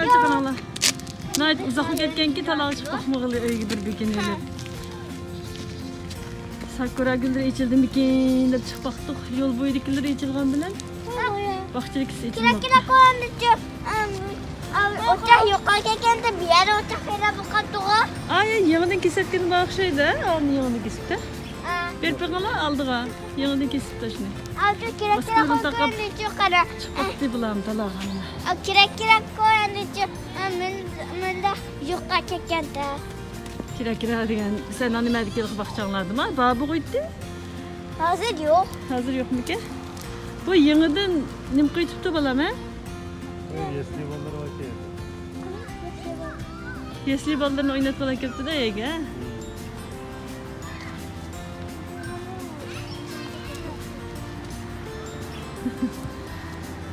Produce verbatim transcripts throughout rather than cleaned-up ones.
قاراڭلار. ناھايىتى ئۇزاققا كەتكەنكى، تالاغا چىقىپ باقمىغىلى، ئۆيگە بىر بېكىنىۋېلىپ. ساكۇرا گۈللىرى ئېچىلدىمىكىن دەپ چىقىپ باقتۇق. يول بويىدىكىلىرى ئېچىلغان بىلەن باغچىدىكىسى ئېچىلماپتۇ. كېرەك، كېرەك، ئوچاق يوققا كەتكەندە، بۇ يەردە ئوچاق پەيدا بولۇپ قاپتىغۇ. ئاي، يېڭىدىن كېسىۋەتكىنى بار ئوخشايدۇ، ئانى يېڭىدىن كېسىپتۇ. بېرىپ بېقىڭلار ئالدىغا. يېڭىدىن كېسىپتۇ شۇنى. ئاۋۇ كېرەك، كېرەك، قويۇندى چۇقىرا. چىقىپ باقتى بۇلارمۇ تالاغا. ئاۋۇ كېرەك، كېرەك، قويۇندى چۇ-، مۇن-، مۇنداق يوققا كەتكەندە. كېرەك، كېرەك دېگەن، سەن نېمە دېگەن باغچاڭلاردىمۇ؟ بار بولغۇيتتى. ھازىر يوق. ھازىر يوقمىكەن؟ بۇ يېڭىدىن نېمە قىلىۋېتىپتۇ بالام، ھە؟ يەسلى بالىلىرى بار ئىكەن. يەسلى بالىلىرىنى ئويناتقىلى كىرىپتۇ-دە ئۆيگە.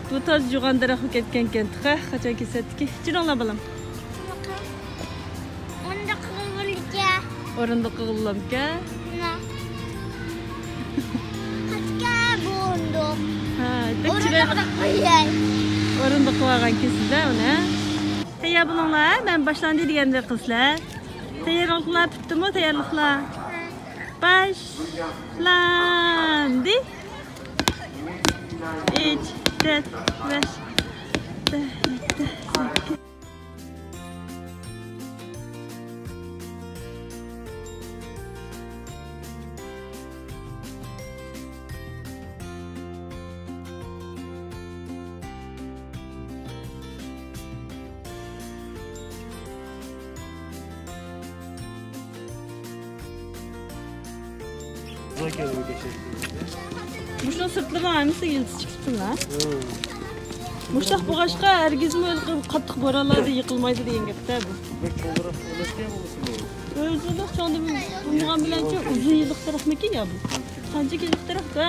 بۇ تاز جۇغان دەرەخ بولۇپ كەتكەنكەن تېخى. قاچان كېسەتتىكى؟ چىرىڭلار بالام. ئورۇندۇققا قىلغىلىكە. ئورۇندۇققا قىلغىلامكەن؟ مانا. قاچكە بۇ ئورۇندۇق. ھا، بەك چىرايلىق. ئورۇندۇققا قوياي. ئورۇندۇققا قىلىۋالغانكەنسىز-دە ئۇنى، ھە؟ تەييار بولۇڭلار، مەن باشلاندى دېگەندەك قىلىسىلەر. تەييارلىقلار پۈتتىمۇ، تەييارلىقلار؟ باشلاندى. ئۈچ، تۆت، بەش، ئالتە، يەتتە، سەككىز. مۇشۇنىڭ سىرتلىرىنىڭ ھەممىسىگە يىلتىز چىقىپتۇ-ھە؟ مۇشۇنداق بولغاچقا، ھەرگىزمۇ ھېلىقى قاتتىق بورانلاردا يىقىلمايدۇ دېگەن گەپ-تە بۇ. بەك چوڭراق ئەمەسكەن بۇنىسى. ئۆزىمۇ چوڭدىن بولغان بىلەنچۇ، ئۇزۇن يىللىق دەرەخمىكىن يا بۇ؟ قانچە يىللىق دەرەخ-تە،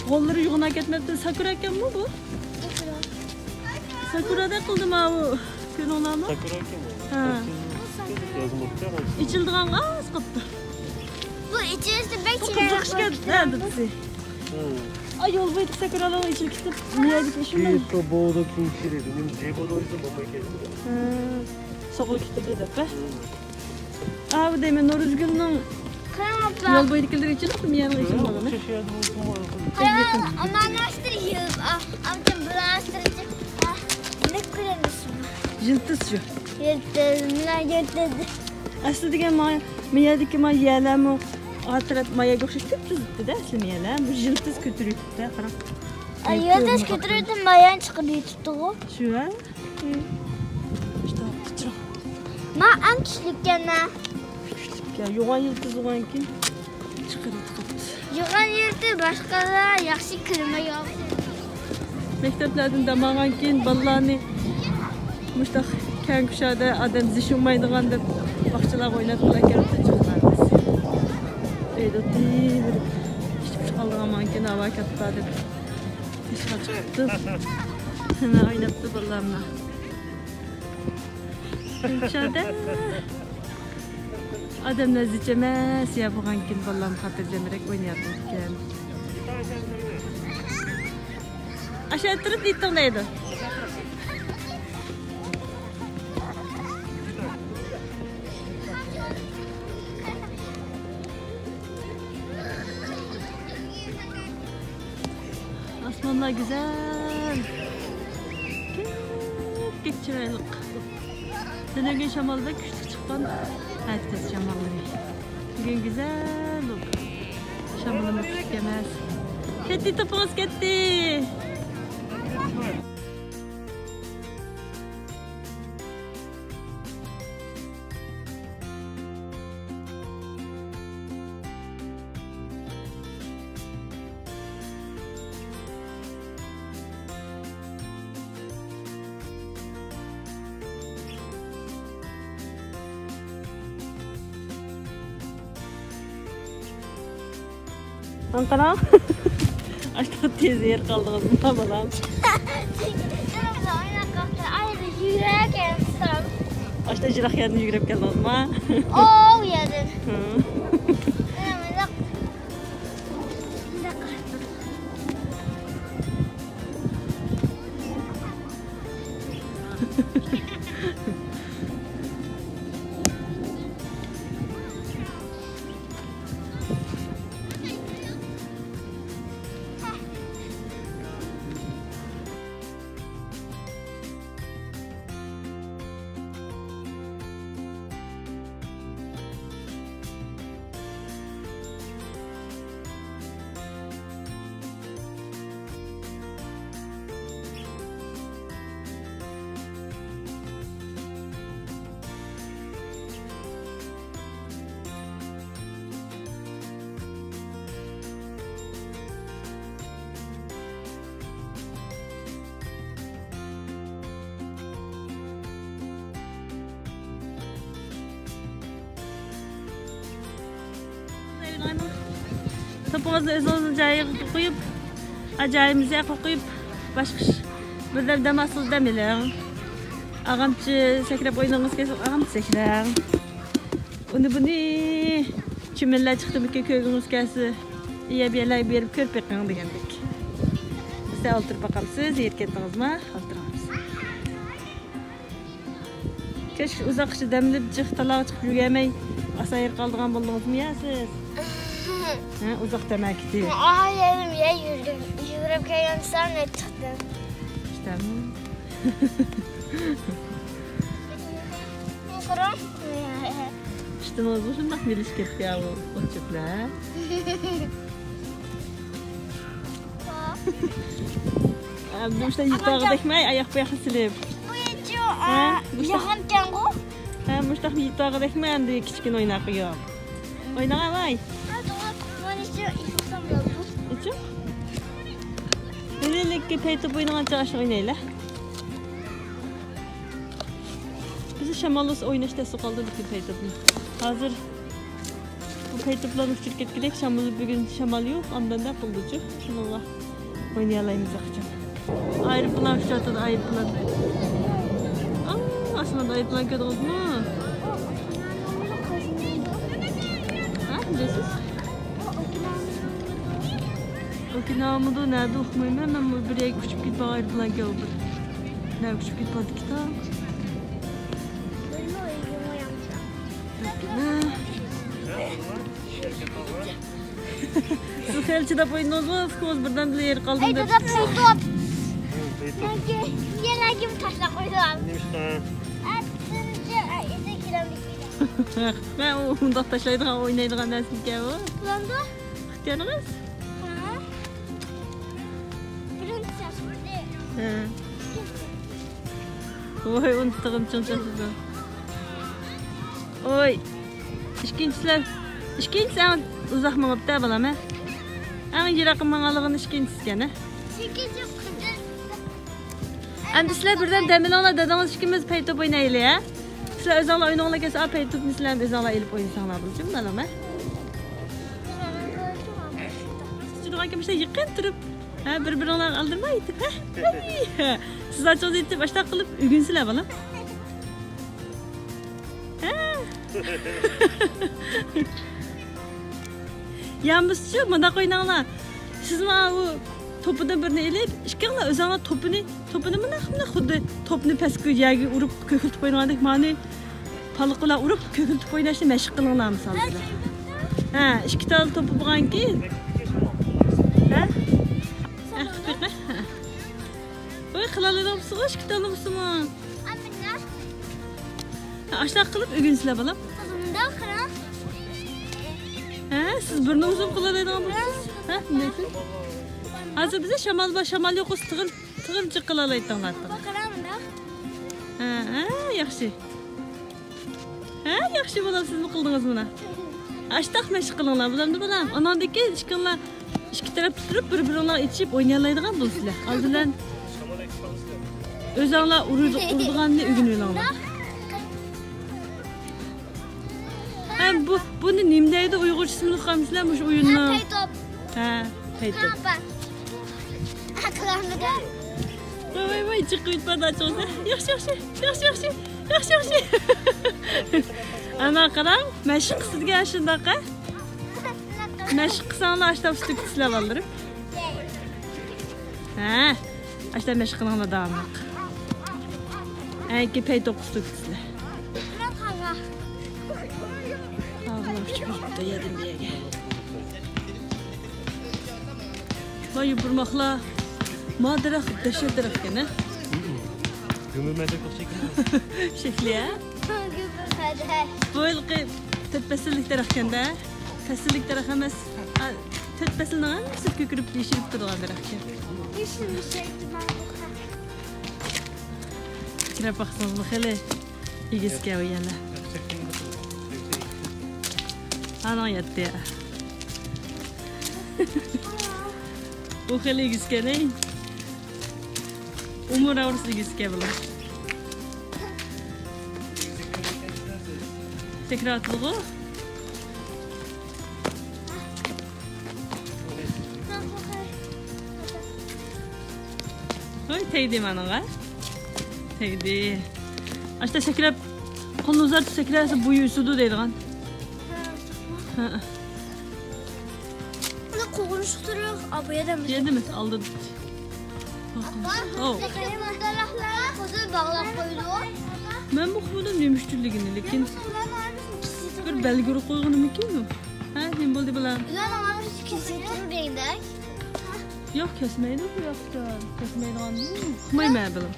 غوللىرى يوغىناپ كەتمەپتۇ. ساكۇرا ئىكەنمۇ بۇ؟ ساكۇرادەك قىلدىم ھاۋۇ. كۆردۈڭلارمۇ؟ ساكۇرا ئىكەن بۇ. ھە. يازماپتۇ. ئېچىلىدىغانغا ئاز قاپتۇ. بۇ ئېچىلسا بەك بۇ قىزىق ئىكەن-دە، دادىسى. ھە. ئاي، يول بويىدىكى ساكۇرالار ئېچىلىپ كېتىپ، مىيادىكى ئىشىم. ھە. سوغۇلۇپ كېتىدۇ دەپ، ھە؟ ئاۋۇ دەيمەن، نورۇزگۈلنىڭ يول بويىدىكىلىرى ئېچىلىپتۇ، مىيانىڭ ئېچىلمىغىنى. قاراڭ، ئاماناشتىر يىل، ئا، ئامچام بىلاشتىر، ئا، نېمە كۆرەمسىز؟ يىلتىز شۇ. يىلتىز، مانا يىلتىز. ئەسلى دېگەن ما، مىيادىكى ما يەلەرمۇ، ئا تەرەپ ماياگە ئوخشاش تۈپتۈزۈپتۇ-دە، ئەسلى مىيەلەر. بۇ يىلتىز كۆتۈرۈۋېتىپتۇ، قاراڭ. ئا، يىلتىز كۆتۈرۈۋېتىپ مايانى چىقىرىۋېتىپتىغۇ. شۇ، ھە؟ مانا ئەڭ كۈچلۈككەن مەن. كۈچلۈككەن. يوغان يىلتىز بولغانكىن چىقىرىپ قاپتۇ. يوغان يىلتىز باشقىلار ياخشى كۆرمەيدۇ. مەكتەپلەردىن دەم ئالغانكىن بالىلارنى مۇشتاق كەڭ كۇشادە ئادەم زىچ ئۇرمايدىغان دەپ باغچىلارغا ئويناتقىلى ئەكەپتۇ چوقۇلار. ئۆيدە ئولتۇرۇپ ئىچىپ چىقالدىغان ماڭكىن ھاۋا كاتتا دەپ. تاشقا چىقىپتۇ. ھەممە ئويناپتۇ بالىلار مانا. شۇنداق ئادەملەر زىچ ئەمەس يا بولغانكىن بالىلارمۇ خاتىرجەمرەك ئوينىيالىدىكەن. ئاشۇ تۇرۇپ نېتىڭ دەيدۇ. ئاسمانلار گۈزەل. كۆپكۆك چىرايلىق. دۈنۈگۈن شامال بەك كۈچلۈك چىققان. ئەتىسى شاماللىرى. بۈگۈن گۈزەل بولدى. شامىلىمىز كۈچلۈك ئەمەس. كەتتى، توپىڭىز كەتتى. ماڭا قاراڭ. ئاشۇنداق تېز يېرىپ قالدىڭىزمۇ، بالام؟ ئايدا يۈگۈرۈپ كەلسەم. ئاشۇنداق يىراق يەردىن يۈگۈرۈپ كەلدىڭىزمۇ؟ ئوۋ، يەردىن. ھە. مانا مۇنداق. مۇنداق. توپىڭىزنى ئۆزىڭىزنىڭ جايىغا قويۇپ، جايىمىزغا قويۇپ، باشقا ئىش. بىردەم دەم ئالسىڭىز دەم ئېلىڭ. ئاغامچە سەكرەپ ئوينىغىڭىز كەلسە، ئاغامچە سەكرەڭ. ئۇنى بۇنى چۈمۈلىلەر چىقتىمىكىن، كۆرگۈڭىز كەلسە، يە بىر يەرلەرگە بېرىپ كۆرۈپ بېقىڭ دېگەندەك. سىز ئولتۇرۇپ باقامسىز، يېرى كەتتىڭىزما؟ ئولتۇرامسىز. كەچ ئۇزاققىچە دەم ئېلىپ، جىق تالاغا چىقىپ يۈرگەنمەي، ئاسان يېرى قالىدىغان بولدىڭىزمۇ يا سىز؟ ھە، ئۇزاق دەم ئەكىتىپ. ئاي، يېرىم يە يۈردۈم. يۈگۈرۈپ كەلگەن سان چىقتىم. چىقتىمۇ؟ قۇرۇڭ. ئىشتىنىڭىزمۇ شۇنداق مېلىشىپ كەتتى يا بۇ ئوت-چۆپلەر. ئەمدى مۇشۇنداق يېتىۋالغۇدەكمۇ ئاياق بۇياقنى سېلىپ؟ بۇ يېتىشى، ھە؟ ئا، مۇشۇنداق. ياغانكەنغۇ؟ ھە، مۇشۇنداق يېتىۋالغۇدەكمۇ ئەمدى كىچىككىنە ئويناپ قويۇپ؟ ئويناڭ ئەۋاي. ھە، توغرا، مانا شۇ يېتىۋالسام بولىدۇ. ئىچىڭ. مەن ئېلىككە پەيتۇپ ئوينىغانچە ئاشۇ ئوينايلى. بىز شامال بولسا ئويناش تەستە قالدى بۈگۈن پەيتۇپنى. ھازىر بۇ پەيتۇپلارنى ئۇچۇرۇپ كەتكۈدەك، شامال بۈگۈن شامال يوق، ئاندىن نەق بولدىچۇ. شۇنىڭغا ئوينىيالايمىز ئاخشام. ئايروپىلان ئۇچۇۋاتىدۇ، ئايروپىلان. ئاڭ، ئاسماندا ئايروپىلان كۆردىڭىزمۇ؟ ھە، بىلەسىز؟ ئوكىناۋامىدۇ، نەدە ئۇقمايمەن. مەن بىر يەرگە ئۇچۇپ كېتىپ ئايروپىلانكەن ئۇ بىر. نەگە ئۇچۇپ كېتىپ بارىدىكىن؟ سىز خېلى چىداپ ئوينىدىڭىزمۇ؟ ئۇكىڭىز بىردەمدىلا يېرى قالدىم دەپ. دادا، پەيتۇپ. مەنكى يەنە كىم تاشلاپ قويدۇم. نېمىشقا؟ ئەتىسىنچە ئەيدە كېلەمدىكىن. مەن ئۇ ئۇنداق تاشلايدىغان، ئوينايدىغان نەرسىمىكەن ئۇ. بولامدۇ؟ ئىختىيارىڭىز. ھە. بىرىنچى چاچمىدى. ھە. ۋاي، ئۇنى تېخىمۇ چىڭ چاچىدۇ. ئوي. ئىككىنچىسىلەر. ئىككىنچىسى ئەڭ ئۇزاق مېڭىپتۇ بالام، ھە؟ ئەڭ يىراققا ماڭغانلىقىنى ئىككىنچىسىكەن، ھە؟ ئەمدى سىلەر بىردەم دەم ئېلىڭلار، دادىڭىز ئىككىمىز پەيتۇپ ئوينايلى، ھە؟ سىلەر ئۆزۈڭلار ئوينىڭلار كەلسە، ئا، پەيتۇپنى سىلەر ئۆزۈڭلار ئېلىپ ئوينىساڭلار بولىدۇ، بالام، ھە؟ ئۇچىدىغان كىم ئىشلار يېقىن تۇرۇپ، ھە، بىر-بىرىڭلارنى ئالدىرىماي يېتىپ، ھە؟ ھەي! سىز ئاچىڭىز يېتىپ، ئاشتاق قىلىپ ئۆگىنىسىلەر، بالام. ھە؟ يا بولمىسىچۇ، مۇنداق ئويناڭلار. سىزمۇ ئاۋۇ توپىدىن بىرنى ئېلىپ، ئىككىڭلار ئۆزۈڭلار توپىنى، توپىنى مۇنداق، مۇنداق خۇددى توپنى پەسكە يەرگە ئۇرۇپ كۆكۈرتۈپ ئوينىغاندەك، مانى پالىقى بىلەن ئۇرۇپ كۆكۈرتۈپ ئويناشنى مەشىق قىلىڭلار مىسال. ھە، ئىككى تال توپى بولغانكى. ھە؟ ھە، قىلىپ بېقە. ھە. ۋاي، قىلالايدىغان بولسىغۇ، ئىككى تال بولسىمۇ. ھە، ئاشۇنداق قىلىپ ئۆگىنىسىلەر، بالام. قىزىمدا قىلىڭ. ھە، سىز بىرنى ئۇزۇن قىلالايدىغان بولسىڭىز. ھە، نېسى؟ ھازىر بىزدە شامال بار، شامال يوق بولسا تىغىل، تىغىلچە قىلالايتتىڭلار. قىلىڭ مۇنداق. ھە، ھە، ياخشى. ھە، ياخشى بالام، سىزمۇ قىلدىڭىز مانا. ئاشتاق مەشىق قىلىڭلار، بولامدۇ بالام؟ ئاناندىن كېيىن ئىككىڭلار ئىككى تەرەپتە تۇرۇپ، بىر-بىرىڭلار ئېچىپ ئوينىيالايدىغان بولىسىلەر. ئالدى بىلەن ئۆزۈڭلار ئۇرىدۇ-، ئۇرىدىغاننى ئۆگىنىۋېلىڭلار. ھە، بۇ، بۇنى نېمە دەيدۇ؟ ئۇيغۇرچىسىنى ئۇقامسىلەر مۇشۇ ئويۇننىڭ؟ ھە، پەيتوپ. ھە، پەيتوپ. ھە، ئاپا. قىلالمىدىم. ۋاي، ۋاي، ۋاي، جىق قىلىپ باردا چوڭسا. ياخشى، ياخشى، ياخشى، ياخشى، ياخشى، ياخشى. ئانا قاراڭ، مەشىق قىلسىدىكەن شۇنداق، ھە؟ مەشىق قىلساڭلار، ئاشتا ئۈستى كېتىسىلەر، بالىلىرىم. ھە، ئاشتا مەشىق قىلىڭلار داۋاملىق. ئەنكى پەيتوپ ئۈستى كېتىسىلەر. تاغلار ئۇچۇپ يۈرۈپتۇ يەردىن بىر يەرگە. ۋاي، يوپۇرماقلار. ما دەرەخ دەھشەت دەرەخكەن، ھە؟ گۈمۈرمەدەك ئوخشايدۇ. شەكلى، ھە؟ بۇ ھېلىقى تۆت پەسىللىك دەرەخكەن-دە. پەسىللىك دەرەخ ئەمەس. ھە، تۆت پەسىلنىڭ ھەممىسى كۆكىرىپ يېشىلىپ تۇرىدىغان دەرەخكەن. كىرىپ باقسىڭىزمۇ خېلى. ئېگىزكەن ئۇ يەنە. ئاناڭ يەتتى. ئۇ خېلى ئېگىزكەن، ھەي. ئۇمۇ راۋۇرۇس ئېگىزكەن بۇلار. تەكرار ئاتىدىغۇ. تەگدى مانىڭغا. تەگدى. ئاشتا سەكرەپ، قولنى ئۇزارتىپ سەكرەسە بويى ئۆسىدۇ دەيدىغان. ھە. قوغۇنۇشلۇق تۇرۇق، ئابۇ يەدە يەدىمىز ئالدىدا. ئاپا، ئاۋ. سەكرەپ مۇنداقلار قىزىل باغلاپ قويىدۇ. مەن بۇ قۇمۇدۇن نېمە ئۈچۈنلۈكىنى، لېكىن بىر بەلگە ئۇرۇپ قويغىنىمىكىن ئۇ؟ ھە، نېمە بولدى بالام؟ ئۇلار ماڭا كېسىپ تۇرۇپ دەيدۇ. ياق، كەسمەيدۇ بۇ ياقتا. كەسمەيدىغان ئۇقمايمەن بالام.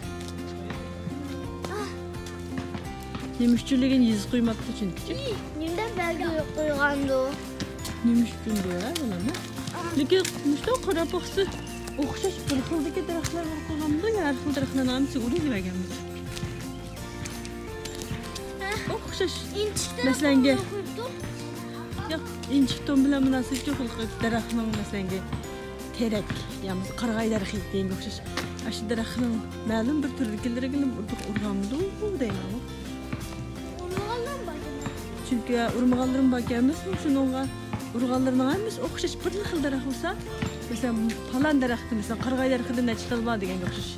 نېمە ئۈچۈنلۈكىنى يېزىپ قويماپتۇ چۈنكى. نېمىدە بەلگە قويغاندۇ؟ نېمە ئۈچۈندۇ يا بالام؟ لېكىن مۇشۇنداق قاراپ باقسا ئوخشاش بىر خىلدىكى دەرەخلەر بار قالغانمىدۇ يا ھەر خىل دەرەخلەرنىڭ ھەممىسى ئۇنى دېمەگەنمىدۇ؟ ئوخشاش. مەسىلەنگە، ياق، ئىنچىكە تون بىلەن مۇناسىۋىتى يوق، دەرەخنىڭ، مەسىلەنگە، تېرەك يا بولمىسا قارىغاي دەرىخى دېگەنگە ئوخشاش. ئاشۇ دەرەخنىڭ مەلۇم بىر تۈردىكىلىرىگە ئۇرغانمىدۇ دەيمەن. ئۇرمىغانلىرىمۇ باركەن. چۈنكى ئۇرمىغانلىرىمۇ باركەن ئەمەسمۇ، شۇنىڭغا ئۇرغانلىرىنىڭ ھەممىسى ئوخشاش بىرلا خىل دەرەخ بولسا، مەسىلەن، پالان دەرەختىن، مەسىلەن، قارىغاي دەرىخىدىن نەچچە خىل بار دېگەنگە ئوخشاش.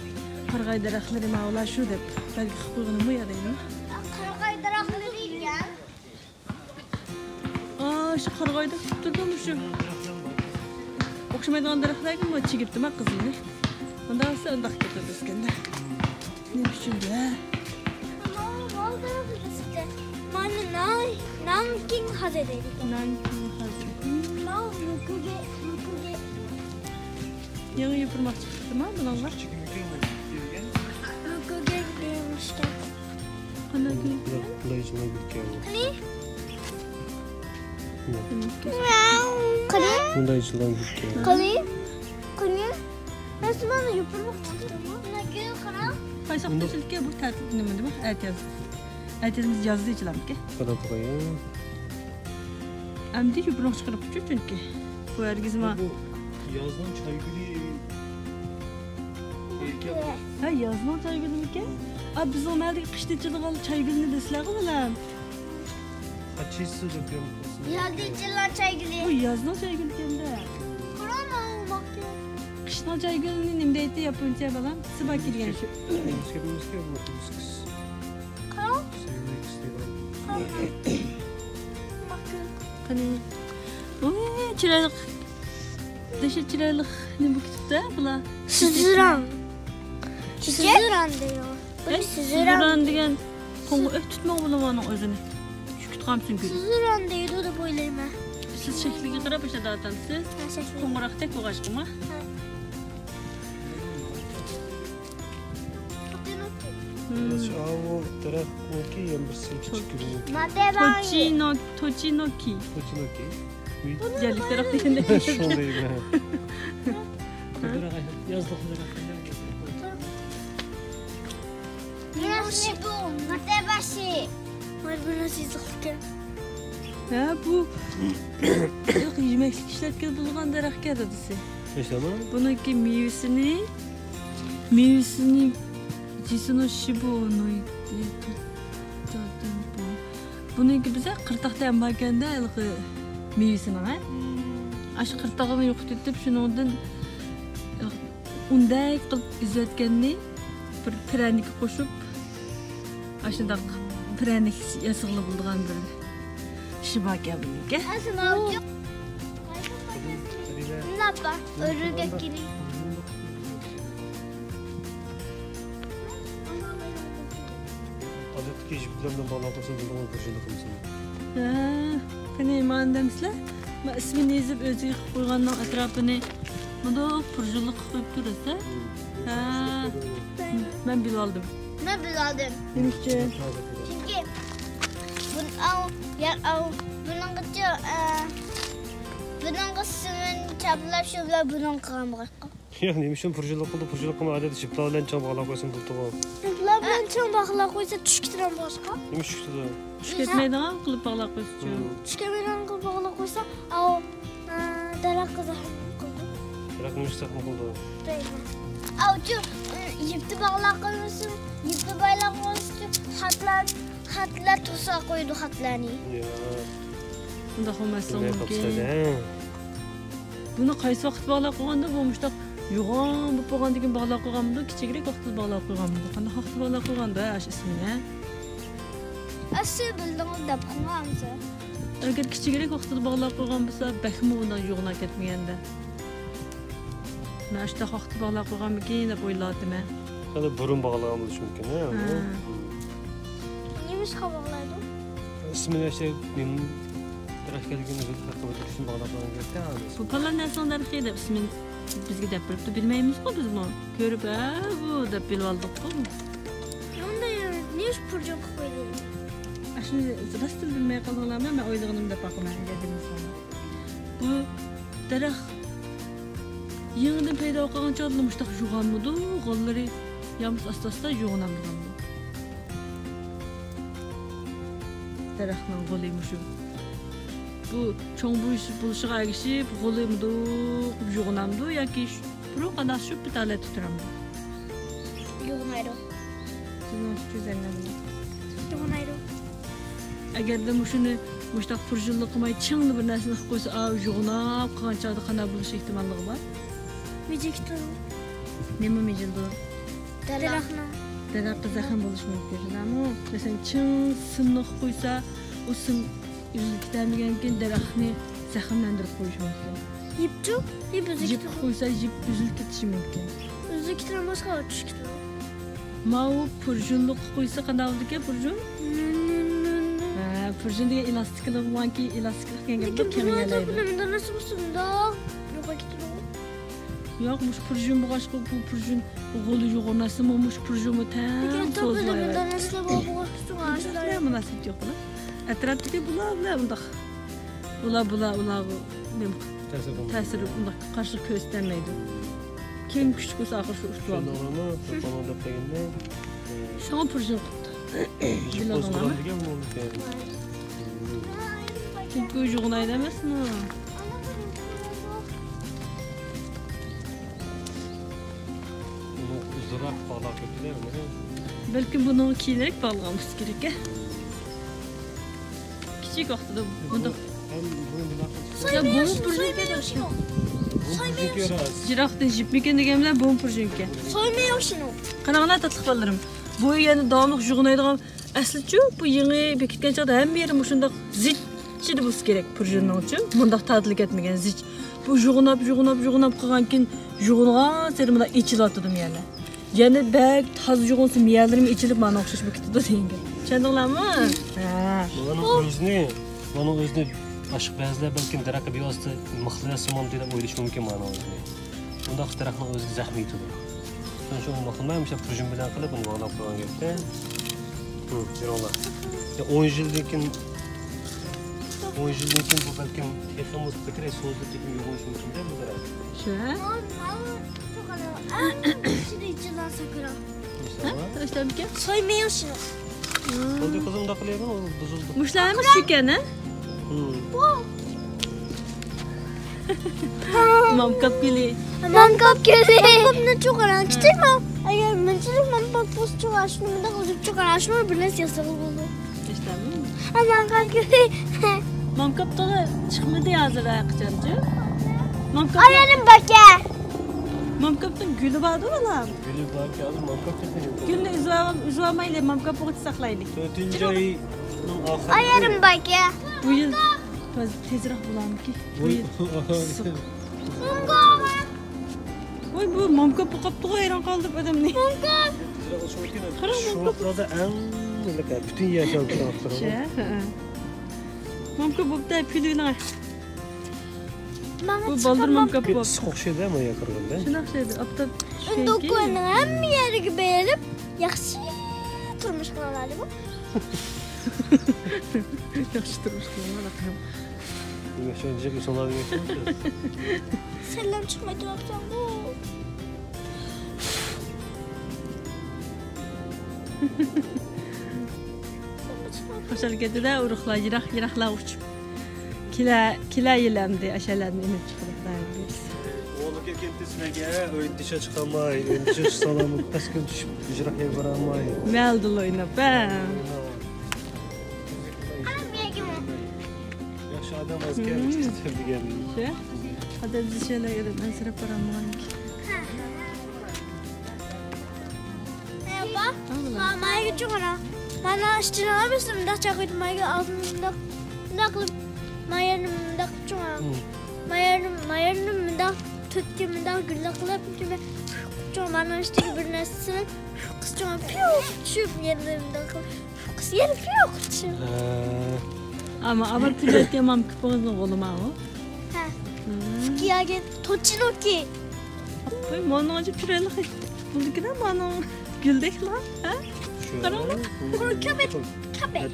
قارىغاي دەرەخلىرى ماۋۇلار شۇ دەپ بەلگە قىلىپ قويغىنىمۇ يا دەيمەن. قارىغاي دەرەخلىرى ئىكەن. ئا، شۇ قارىغايدا تۇرىدۇ مۇشۇ. ئوخشىمايدىغان دەرەخلەرگە مۇ چىگىپتىما قىزىلنى. ئۇنداق بولسا ئۇنداق كېتىدۇ ئۆسكەندە. نېمە ئۈچۈن بۇ، ھە؟ ماۋۇ، ماۋۇ دەرەخ ئۆسۈپتۇ. مانا نان، نانكىڭ خازى دەيدىكەن. نانكىڭ خازى. ماۋۇ مۈكۈگە، مۈكۈگە. يېڭى يوپۇرماق چىقىپتىما بۇنىڭغا؟ مۈكۈگە دېيىلمىشكەن. قانداق گۈل؟ بۇنداق يېشىلغان گۈل ئىكەن. قېنى؟ قېنى؟ بۇنداق يېشىلغان گۈل ئىكەن. قېنى؟ قېنى؟ مەن سىلەرنى يوپۇرماق چىقتىمۇ؟ مانا گۈل قاراڭ. قايسى ۋاقىتتا ئېچىلىدىكەن بۇ تەتۈر نېمە دېمە؟ ئەتىياز. ئەتىياز يازدا ئېچىلامدىكەن؟ قاراپ قوياي. ئەمدى يوپۇرماق چىقىرىپ چۈنكى. بۇ ھەرگىزمۇ. بۇ يازنىڭ چايگۈلى. ھە، يازنىڭ چايگۈلىمىكەن؟ ئا، بىزنىڭ مەھەللىدىكى قىشتا ئېچىلىدىغان چايگۈلنى دەيسىلەرغۇ بالام. قاچىسى دەپ يازغان. يازدا ئېچىلغان چايگۈلى. بۇ يازنىڭ چايگۈلىكەن-دە. قارا، ماۋۇ ماكىياژ. قىشنىڭ چايگۈلىنى نېمە دەيتتى ياپونچە بالام؟ سىباكى دېگەن شۇ. قارا. قېنى. ۋوي، چىرايلىق. دەھشەت چىرايلىق نېمە بولۇپ كېتىپتۇ بۇلار. سۈزۈران. سۈزۈران دەيدۇ. بۇنى سۈزۈران. سۈزۈران دېگەن قوڭغۇر ئۆت تۇتماق بولىدۇ ئۇنىڭ ئۆزىنى. چۈشكۈتقامسىز كۆرۈپ. سۈزۈران دەيدۇ دەپ ئويلايمەن. سىز شەكلىگە قاراپ ئاشۇنداق ئاتامسىز؟ ھە، شەكلى. قوڭغۇراقتەك بولغاچقىما؟ ھە. ئاۋۇ دەرەخنىڭكى يەنە بىرسى كىچىك كۆرۈنۈپ. توچىنو، توچىنوكى. توچىنوكى. يەرلىك دەرەخ دېگەندەك. شۇڭا دەيمەن. يازلىق دەرەخ. ماتېباشى. مانا بۇ نەسىزلىككەن. ھە، بۇ يېمەكلىك ئىشلەتكىلى بولىدىغان دەرەخكەن دادىسى. بۇنىڭكى مېۋىسىنى، مېۋىسىنى جىسىنو شىبۇنو. بۇنىڭكى بىزە قىرتاقتا ھەم باركەندە ھېلىقى مېۋىسىنىڭ، ھە؟ ئاشۇ قىرتاقنى يوقىتىۋېتىپ، شۇنىڭدىن ئۇندەك قىلىپ ئۈزۈۋەتكەننى بىر پىرەنىككە قوشۇپ، ئاشۇنداق پىرەنىك ياسىغىلى بولىدىغان بىر ئىشى باركەن بۇنىڭكى. ئادەتتىكى يىپلارنى باغلاپ قويسا بولىدىغان بىر يىللىق مىسال. ھە، قېنى، مانا دەمسىلە؟ مانا ئىسمىنى يېزىپ، ئۆزى قىلىپ قويغاننىڭ ئەتراپىنى مۇنداق پۇرژۇنلۇق قىلىپ تۇرىسە. ھە. مەن بىلىۋالدىم. مەن بىلىۋالدىم. نېمە ئۈچۈن؟ چۈنكى بۇن-، ئاۋ، يا، ئاۋ، بۇنىڭغىچە، ئە، بۇنىڭغا سىمىنت چاپلاپ، شۇ بىلەن بۇنىڭغا قىلغان بولغاچقا. يا، نېمە ئۈچۈن پۇرژۇنلۇق قىلدى؟ پۇرژۇنلۇق قىلماي، ئادەتتە شىپلا بىلەن چىڭ باغلاپ قويسا بولىدىغۇ. شىپلا بىلەن چىڭ باغلاپ قويسا چۈشۈپ كېتىدىغان بولغاچقا. نېمە چۈشۈپ كېتىدۇ؟ چۈشۈپ كەتمەيدىغان قىلىپ باغلاپ قويسىچۇ. چۈشۈپ كەتمەيدىغان قىلىپ باغلاپ قويسا، ئاۋۇ، ئە، دەرەخكە زەخمە قىلىدۇ. دەرەخ نېمە ئۈچۈن زەخمە قىلىدۇ؟ بىلمەيمەن. ئاۋۇچۇ، ئە، يىپتا باغلاپ قويمىسۇن، يىپتا باغلاپ قويمىسىچۇ، خاتلار، خاتلار توسا قويىدۇ خاتلارنى. يا. ئۇنداق بولماسلىقى مۇمكىن. بۇنى قايسى ۋاقىت باغلاپ قويغاندا بۇ مۇشتاق يوغان بولۇپ بولغاندىن كېيىن باغلاپ قويغانمىدۇ، كىچىكرەك ۋاقىتتا باغلاپ قويغانمىدۇ؟ قانداق ۋاقىتتا باغلاپ قويغاندا ئاشۇ ئىسمىنى؟ ئەسلى بىلدىڭىز دەپ قويغان ھەممىسى. ئەگەر كىچىكرەك ۋاقتىدا باغلاپ قويغان بولسا، بەكمۇ ئۇنداق يوغىناپ كەتمىگەندە. مەن ئاشۇنداق ۋاقتىدا باغلاپ قويغانمىكىن دەپ ئويلاۋاتىمەن. خېلى بۇرۇن باغلىغان بولۇشى مۇمكىن، ھە؟ ھە. نېمىشقا باغلايدۇ؟ ئىسمىنى ئاشۇ نېمە دەرەخ كەلگىنى بىلىپ ھەققىدە شۇنى باغلاپ قويغان گەپتە، ھە. بۇ پالان نەرسىنىڭ دەرىخى دەپ ئىسمىنى بىزگە دەپ بېرىپتۇ، بىلمەيمىزغۇ بىزمۇ. كۆرۈپ، ھە، بۇ دەپ بىلىۋالدۇققۇ. يا ئۇندا نېمە ئۈچۈن پۇرجۇن قىلىپ قويدى؟ ئاشۇنى راستتىن بىلمەي قالدىڭلارمۇ؟ مەن ئويلىغىنىمنى دەپ باقىمەن، ئەگەر بىلمىسەڭلار. بۇ دەرەخ يېڭىدىن پەيدا بولۇپ قالغان چاغدىلا مۇشۇنداق يوغانمىدۇ؟ غوللىرى يامىسى ئاستا-ئاستا يوغىنامدۇ؟ دەرەخنىڭ غولى مۇشۇ. بۇ چوڭ بولۇش-، بولۇشىغا ئەگىشىپ غولى مۇنداق يوغىنامدۇ ياكى شۇ-، بۇرۇن قانداق شۇ بىر ھالەتتە تۇرامدۇ؟ يوغىنايدۇ. سىزنىڭ ئۈچۈن ئەنگەلدىمۇ؟ يوغىنايدۇ. ئەگەردە مۇشۇنى مۇشۇنداق پۇرژۇنلۇق قىلماي، چىڭلا بىر نەرسىنى قىلىپ قويسا، ئاۋۇ يوغىناپ قالغان چاغدا قانداق بولۇش ئېھتىماللىقى بار؟ مىجىكتۇر. نېمە مىجىلدۇ؟ دەرەخنىڭ. دەرەخكە زەخىم بولۇشى مۇمكىن، شۇنداقمۇ؟ مەسىلەن، چىڭ سىمنى قىلىپ قويسا، ئۇ سىم ئۈزۈلۈپ كېتەلمىگەنكىن، دەرەخنى زەخىملەندۈرۈپ قويۇشى مۇمكىن. يىپچۇ؟ يىپ ئۈزۈلۈپ يىپ كېتىدۇ. قويسا، يىپ ئۈزۈلۈپ كېتىشى مۇمكىن. ئۈزۈلۈپ كېتىدۇ، باشقا چۈشۈپ كېتىدۇ. ماۋۇ پۇرژۇنلۇققا قويسا قانداق بولىدىكەن، پۇرژۇن؟ نۈن، نۈن، نۈن، نۈن. ھە، پۇرژۇن دېگەن ئېلاستىكىلىقى باركى، ئېلاستىكىلىق دېگەن گەپ لېكىن بۇ كېڭىيەلەيدۇ. بۇنىڭ مۇنداق نەرسە بولسا مۇنداق يوقاپ كېتىدۇ. ياق، مۇشۇ پۇرژۇن بولغاچقا، بۇ پۇرژۇن غولى يوغىناسىمۇ، مۇشۇ پۇرژۇنمۇ تەڭ لېكىن توپىدا سوزۇلايدۇ. مۇنداق نەرسىلەر بار، بولغاچقا شۇڭا ئاشۇنداق. مۇناسىۋىتى يوق بۇلار. ئەتراپتىكى بۇلار بىلەن مۇنداق. بۇلار، بۇلار، ئۇلارغا نېمە تەسىر قىلمايدۇ. تەسىر، ئۇنداق قارشىلىق كۆرسىتەلمەيدۇ. كىم كۈچلۈك بولسا، ئاخىرى شۇ ئۇتۇۋالىدۇ. شۇنداقلارمۇ، شۇڭا پۇرژۇن قىپتۇ. بىلىۋالدىڭلارمۇ؟ چۈنكى ئۇ يوغىنايدۇ ئەمەسمۇ؟ ئۇزۇنراق باغلاپ كەتتى. بەلكىم بۇنىڭغا كېيىنرەك باغلىغان بولسا كېرەك. كىچىك ۋاقتىدا بۇنداق. يا، بۇمۇ پۇرژۇنكەن. يىراقتىن يىپمىكىن دېگەن بىلەن بۇمۇ پۇرژۇنكەن. سويمايوق شۇنى. قاراڭلار، تاتلىق بالىلىرىم. بۇ يەنە داۋاملىق يوغىنايدىغان. ئەسلىچۇ، بۇ يېڭى بېكىتكەن چاغدا ھەممە يېرى مۇشۇنداق زىچچىدە بولسا كېرەك پۇرژۇننىڭچۇ. مۇنداق تاتىلىپ كەتمىگەن زىچ. بۇ يوغىناپ، يوغىناپ، يوغىناپ قالغانكىن، يوغىنىغانسېرى مۇنداق ئېچىلىۋاتىدۇ يەنە. يەنە بەك تازا يوغىنىسا مىيەلىرىمۇ ئېچىلىپ مانا ئوخشاش بولۇپ كېتىدۇ دېگەن گەپ. چۈشەندىڭلارمۇ؟ ھە. مانىڭ ئۆزىنى، مانىڭ ئۆزىنى باشقا بەزىلەر بەلكىم دەرەخكە بىۋاسىتە مىخلىياسىمامدۇ دەپ ئويلىشى مۇمكىن مانىڭ ئۆزىنى. ئۇنداق دەرەخنىڭ ئۆزىگە زەخمى يېتىدۇ. شۇنىڭ ئۈچۈن ئۇنداق قىلماي، مۇشۇ پۇرژۇن بىلەن قىلىپ ئۇنى باغلاپ قويغان گەپتە. ھە، يۈرۈڭلار. يا، ئون يىلدىن كېيىن، ئون يىلدىن كېيىن بۇ بەلكىم تېخىمۇ بەكرەك سوزۇلۇپ كېتىپ يوغىنىشى مۇمكىن دە بۇ دەرەخ. شۇ، ھە؟ ماۋۇ، ماۋۇ، شۇ قاراڭ. ئەڭ ئىچىدە يىلان ساكراڭ. ھە؟ ئىشلەمدىكەن؟ سويمايوق شۇنى. بولدى، قىزىم، ئۇنداق قىلىۋەرمە، ئۇ بۇزۇلدى. مۇشۇلار ھەممىسى شۇكەن، ھە؟ مامكاپ گۈلى. مامكاپ گۈلى. مامكاپنى چوقۇران كىچىك مام. ئەگەر مۇنچىلىك مامكاپ بولسا چوقۇران شۇنى مۇنداق ئۇزۇپ چوقۇران شۇنى بىر نەرسە ياسىغىلى بولىدۇ. ئىشتەمۇ؟ ھە، مامكاپ گۈلى. مامكاپ تولا چىقمىدى ھازىر ھەقىچانچۇ. مامكاپ. ئايالىم باكە. مامكاپنىڭ گۈلى باردۇ بالام. گۈلى باركى، ھازىر مامكاپ كەتمىگەن. گۈلنى ئۈزۈۋال-، ئۈزۈۋالمايلى، مامكاپ بولغۇچە ساقلايلى. تۆتىنچى ئاينىڭ ئاخىرى. ئايالىم باكە. بۇ يىل تېز-، تېزرەك بولامكى؟ بۇ يىل ئىسسىق. ۋاي، بۇ مامكاپ بولۇپ قاپتىغۇ، ھەيران قالدىم ئادەمنى. مامكاپ! قارا، شۇ مامكاپ. ۋاقىتلاردا ئەڭ پۈتۈن ياشاۋاتقان ۋاقىتلار. شۇ، ھە. مامكاپ بوپتۇ، پۈلۈنىڭ. بۇ بالدۇر مامكاپ بوپتۇ. ئىسسىق ئوخشايدۇ، مايا قارىغاندا. شۇنداق ئوخشايدۇ، ئاپتاپ چۈشكەنكى. ئۇندۇكۇنىڭ ھەممە يەرگە بېرىپ، ياخشى تۇرمۇش قىلىڭلار دەيمەن. ياخشى تۇرمۇش قىلىڭلار، ئاكام. ياخشى، جىق ئىسىڭلار ياخشى. سەنلەم چىقماي تۇرۇپسەنغۇ. خۇشال كەتتى-دە، ئۇرۇقلار يىراق-يىراقلارغا ئۇچۇپ. كېلە-، كېلەر يىلى ئەمدى ئاشۇ يەرلەردىن ئېلىپ چىقىرىپ بېرىمىز. ئوغلۇم كەلگەنتى سىلەرگە ئۆيدە چىشا چىقالماي، ئۆيدە چىشا سالامەت پەسكىن چۈشۈپ، يىراق يەرگە بارالماي. مەھەلدىلا ئويناپ، ھە. ياخشى ئادەم ئازكەن، دېگەن. شۇ. ئادەم زىچەنلەر ئادەم ئەنسىرەپ بارالمىغانكى. ھا، مايگىچۇ قارا. مانا ئىشتىنىغا بىز مۇنداق چاقىيدۇ، مايگا ئالدىن مۇنداق، مۇنداق قىلىپ، مايانى مۇنداق چۇڭا. مايانى، مايانى مۇنداق تۆتكە مۇنداق گۈللە قىلىپ، چۇڭا مانا ئىشتىگە بىر نەرسە سېلىپ، قىز چۇڭا پىيۇ چۈشۈپ، يەنە مۇنداق قىلىپ، قىز يەنە پىيۇ چۈشۈپ. ھە. ئەمما ئاۋۋال كۈلۈۋەتكەن ماما كىپىڭىزنىڭ غولى ماۋۇ. ھە. سۇكىياگە توچىنوكى. ۋاي، مانىڭ ئاجايىپ چىرايلىق. بۇنىڭكىدە مانىڭ گۈلدەكلا. ھە؟ قاراڭلار. قۇرۇ كەبەت، كەبەت.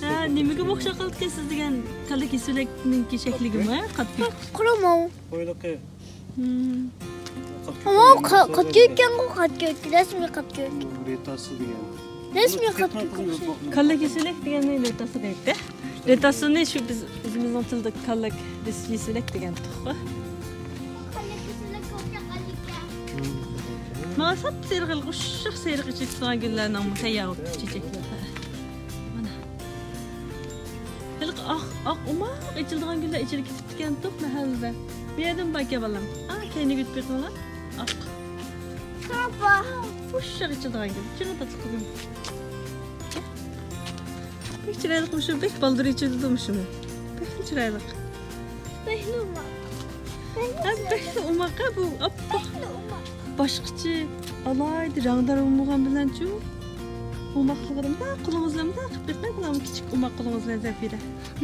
ھە، نېمىگە ئوخشاپ قالدىكەن سىز دېگەن كاللا كېسىۋەكنىڭكى شەكلىگىمۇ، ھە؟ قاتتىق. قۇرۇمۇ. بويلۇقى. ھىم. ئۇ قا-، قاتكۆككەنغۇ، قاتكۆك. رەسمىي قاتكۆك. رېتاسى دېگەن. رەسمىي قاتكۆك. كاللا كېسىۋەك دېگەننى رېتاسى دەيتتى. رېتاسىنى شۇ بىز ئۆزىمىزنىڭ تىلىدا كاللا كېسىۋەك دېگەن تۇخۇ. ماڭا ساپسېرىق، ئوشۇق سېرىق ئېچىلىپ تۇرغان گۈللەرنىڭ تەييار بولۇپتۇ چېچەكلىرى. مانا. ھېلىقى ئاق، ئاق ئوماق ئېچىلىدىغان گۈللەر ئېچىلىپ كېتىپتىكەن توق مەھەللىدە. بۇ يەردىمۇ باركەن بالام. ھا، كەينىگە ئۆتۈپ بېقىڭلار. ئاق. ئوشۇق ئېچىلىدىغان گۈل. چىرايلىق قىزىم. بەك چىرايلىق مۇشۇ، بەك بالدۇر ئېچىلىدۇ مۇشۇمۇ. بەكلا چىرايلىق. بەكلا ئوماق. ھە، بەكلا ئوماق ھە بۇ. ئاپئاق. بەكلا ئوماق. باشقىچە، ئالاھىدە رەڭدار بولمىغان بىلەنچۇ. ئوماقلىقىدا مۇنداق قولىڭىز بىلەن مۇنداق قىلىپ بېقىڭ، مانا كىچىك ئوماق قولىڭىز بىلەن زەنبىلە.